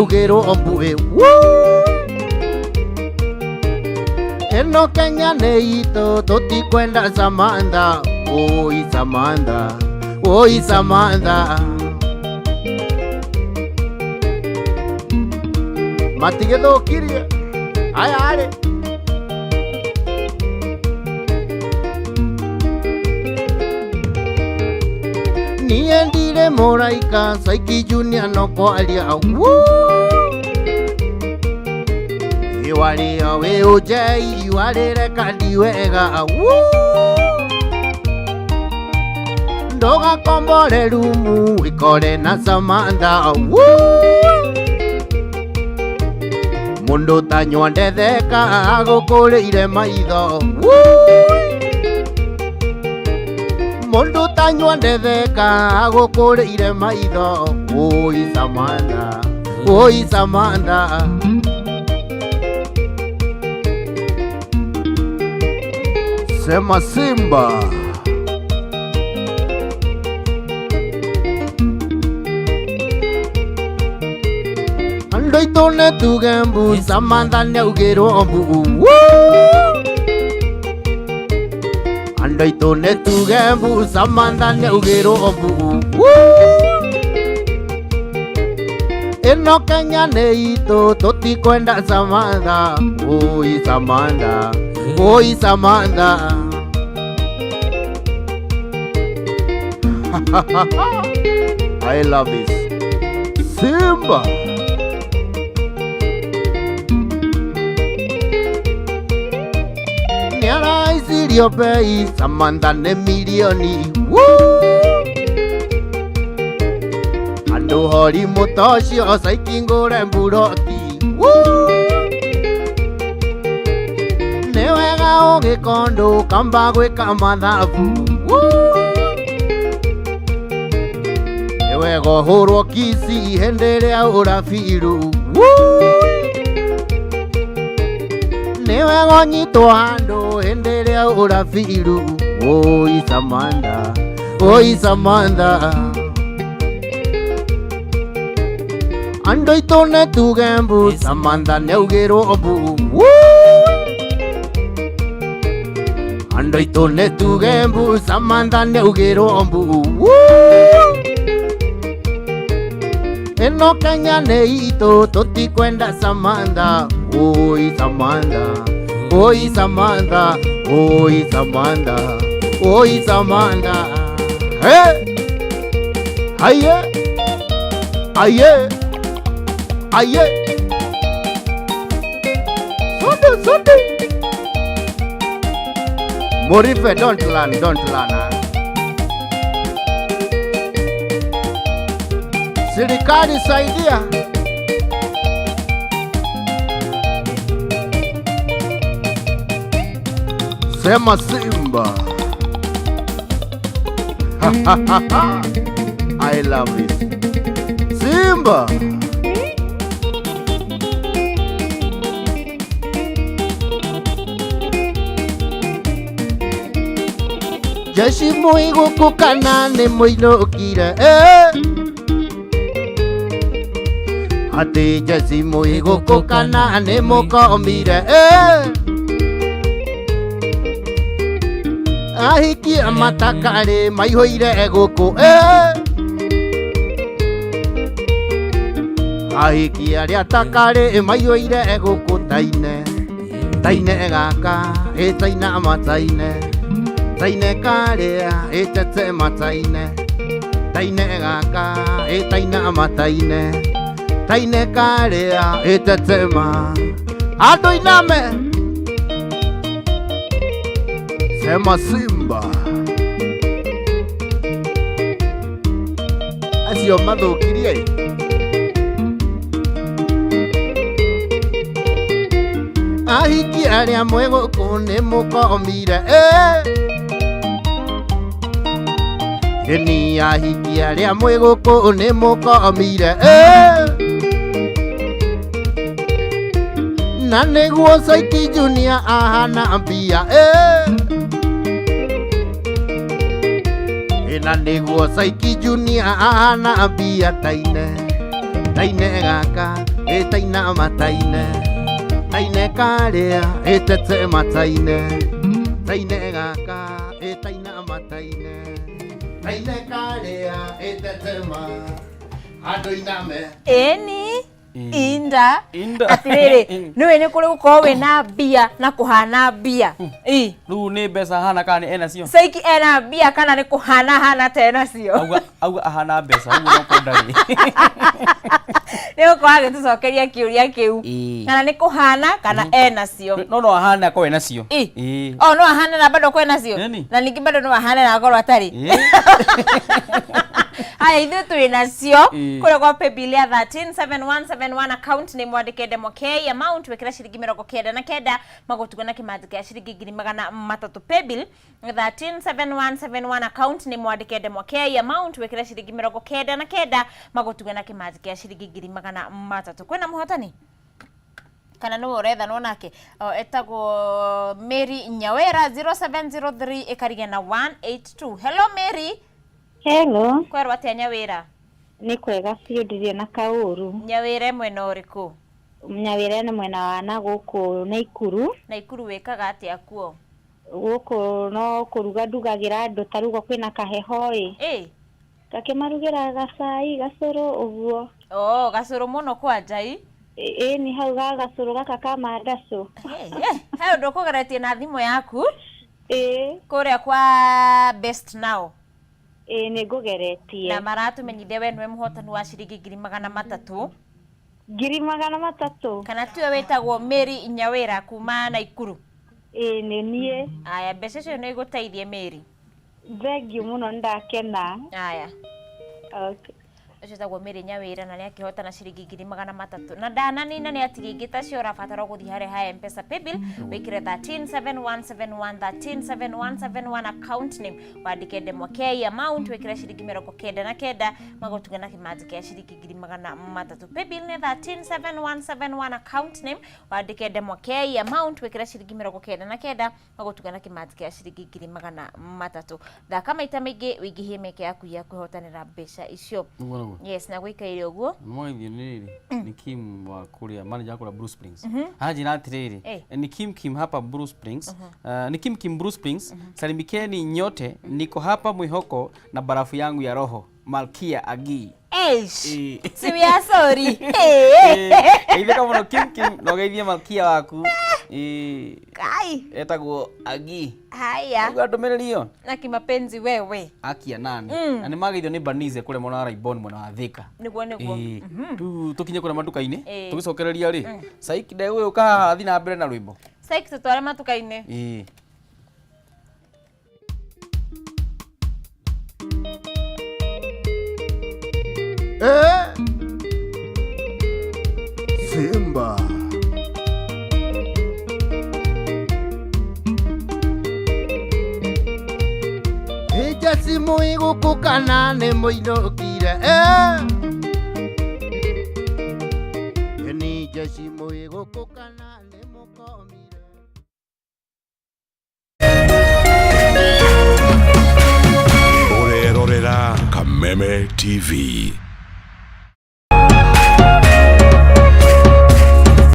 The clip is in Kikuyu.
Ugĩrwo mbuĩ ĩno Kenya nĩ itũ, tũtikwenda Samantha. Oi Samantha, oi Samantha, matigĩthũkirie aya arĩ niĩ ndirĩ mũraika. Saiki Junior no kwaria iwarĩo wĩ ũnjei warĩre kandi wega ndũgakombore rumu wĩkore na Samantha. Mũndũ tanyua ndetheka agũkũrĩire maitho. Mũndũ tanyua ndetheka agũkũrĩire maitho. Oi Samantha, oi Samantha. Sema Simba. Andũ aitũ nĩ tuge mbu, Samantha nĩaugĩrwo mbu. Andũ aitũ nĩ tuge mbu, Samantha nĩaugĩrwo mbu. Ĩno Kenya nĩ itũ, tũtikwenda Samantha. Oi Samantha, oi Samantha. I love this. Simba. Nĩaraicirio bei, Samantha nĩ milioni. Andũ hori mũtocio Saiki ngũre mburoti. Nĩ wega ũgĩkondũ kamba gwĩka mathabu. Nĩ wega ũhũrwo kici hĩndĩ ĩrĩa ũrabiru. Nĩ wega ũnyitwo handũ hĩndĩ ĩrĩa ũrabiru. Oi Samantha, oi Samantha. Andũ aitũ nĩ tuge mbu, Samantha nĩaugĩrwo mbu. Andũ aitũ nĩ tuge mbu, Samantha nĩaugĩrwo mbu. Ĩno Kenya nĩ itũ, tũtikwenda Samantha. Oi Samantha, oi Samantha, oi Samantha, oi Samantha. Hey! Aye! Aye! Aye! Sunday, Sunday! Morife, don't learn, don't learn. Ah. Serikali saidia. Sema Simba. I love this. Simba. Jeshi mũigũkũ kana nĩ mũinũkire, eh? Atĩ jeci mũigũkũ kana nĩ mũkomire, eh? Ahiki matakarĩ maihũire gũkũ, eh? Ahiki arĩa takarĩ maihũire gũkũ, taine taine gaka ĩtaina mataine taine karĩa ĩtete mataine taine gaka ĩtaina mataine taine karĩa ĩtetema andũ iname. Sema Simba. Acio mathũkirie. Ahiki arĩa mwĩ gũkũ nĩ mũkomire, eh? Ĩni ahiki arĩa mwĩ gũkũ nĩ mũkomire, eh? Na nĩguo Saiki Junior ahana mbia, eh? Ĩ na nĩguo Saiki Junior ahana mbia, taine. Taine gaka ĩtaina mataine. Taine karĩa ĩtete mataine. Taine gaka ĩtaina mataine. Taine karĩa ĩtete ma. Andũ iname. Ĩni. Inda. Inda. Atirĩrĩ, nĩwe nĩ kũrĩ gũkorwo wĩna mbia na kũhana mbia. Ĩ. Rĩu nĩ mbeca hana kana nĩ enacio? Saiki ena mbia kana nĩ kũhana hana ta enacio? Auga auga ahana mbeca ũguo no korwo ndarĩ. Nĩ gũkorwo agĩtũcokeria kĩũria kĩu. Ĩĩ. Kana nĩ kũhana kana enacio. No no ahane akorwo enacio. Ĩ. Ĩĩ. O no ahane na bado akorwo enacio. Ĩni. Na ningĩ bado no ahane na akorwo atarĩ. Ĩĩ. Haya, ithuĩ twĩ nacio. Ĩĩ. Kũrĩa kwa paybill ya 137171 account nĩ mwandĩke Ndemwa K, amount wĩkĩra ciringi 99, magũtuga na kĩmanjĩka gĩa ciringi 300,000. Paybill 137171 account nĩ mwandĩke Ndemwa K, amount wĩkĩra ciringi 99, magũtuga na kĩmanjĩka gĩa ciringi 300,000. Kwĩna mũhotani kana nĩwe ũrethanwo nake? O, etagwo Mary Nyawera 0703 ĩkarigia na 182. Hello Mary. Hello. Kwerwo atĩa Nyawĩra? Nĩ kwega biũ, ndirĩ na kaũru. Nyawĩra mwena ũrĩkũ? Nyawĩra nĩ mwena wa na gũkũ Naikuru. Naikuru wĩkaga atĩa kuo? Gũkũ no kũruga ndugagĩra andũ, ta rĩu kwĩna kaheho ĩ. Ĩ. Ngakĩmarugĩra gacai, gacũrũ ũguo. Oh, gacũrũ mũno kwanja i. Ĩ nĩ hau ga gacũrũ gaka ka mandacũ. He ũndũ ũkũgeretie na thimũ yaku? Ĩ. Kũrĩa kwa Best Now. Ĩ nĩ ngũgeretie. Na maratũmenyithia we nĩwe mũhotani wa ciringi 300,000. 300,000. Kana tiwe wĩtagwo Mary Nyawĩra kuma Naikuru? Ĩ nĩ niĩ. Aya, mbeca icio nĩ igũteithie Mary. Thengiũ mũno, nĩndakena. Aya. Okay. Ũcio wĩtagwo Mary Nyawĩra na nĩakĩhotana ciringi 300,000. Na ndananina nĩ atiga ingĩ tacio, ũrabatara gũthiĩ harĩa ha M-Pesa paybill wĩkĩre 137171 137171 account name wandĩke Ndemwa K, amount wĩkĩre ciringi 99, magũtuga na kĩmanjĩka gĩa ciringi 300,000. Paybill nĩ 137171 account name wandĩke Ndemwa K, amount wĩkĩre ciringi 99, magũtuga na kĩmanjĩka gĩa ciringi 300,000. Thaka maita maingĩ wĩingĩhie mĩeke yaku ya kwĩhotanĩra mbeca icio. Ũguo naguo. Yes, na gwĩkaire ũguo. Mwaithio nĩ rĩrĩ, nĩ Kim wa kũrĩa manager wa kũrĩa Blue Springs. Anjĩra atĩrĩrĩ, ni Kim Kim hapa Blue Springs. Ni Kim Kim Blue Springs. Salimikeni nyote, niko hapa mwihoko na barafu yangu ya roho Malkia Agi. Eish. Ĩ. Si we are sorry. Geithĩka mũno Kim Kim na ũgeithie Malkia waku. Ĩ. Kai. Etagwo Agi. Haya. Ũguo ndũmĩrĩri ĩyo. Na kimapenzi wewe. Akia nani. Na nĩ mageithio nĩ Banize kũrĩa mwena wa Raibon mwena wa Thika. Nĩguo nĩguo. Ĩĩ. Rĩu tũkinye kũrĩa matuka-inĩ. Ĩĩ. Tũgĩcokereria rĩ, Saiki ndegũgĩũka haha thiĩ na mbere na rwĩmbo. Saiki tũtware matuka-inĩ. Ĩĩ. Eh. Simba. Ĩnjeci mũigũkũ kana nĩ mũinũkire? Nĩ njeci mũigũkũ kana nĩ mũkomire? Ũrerorera Kameme TV.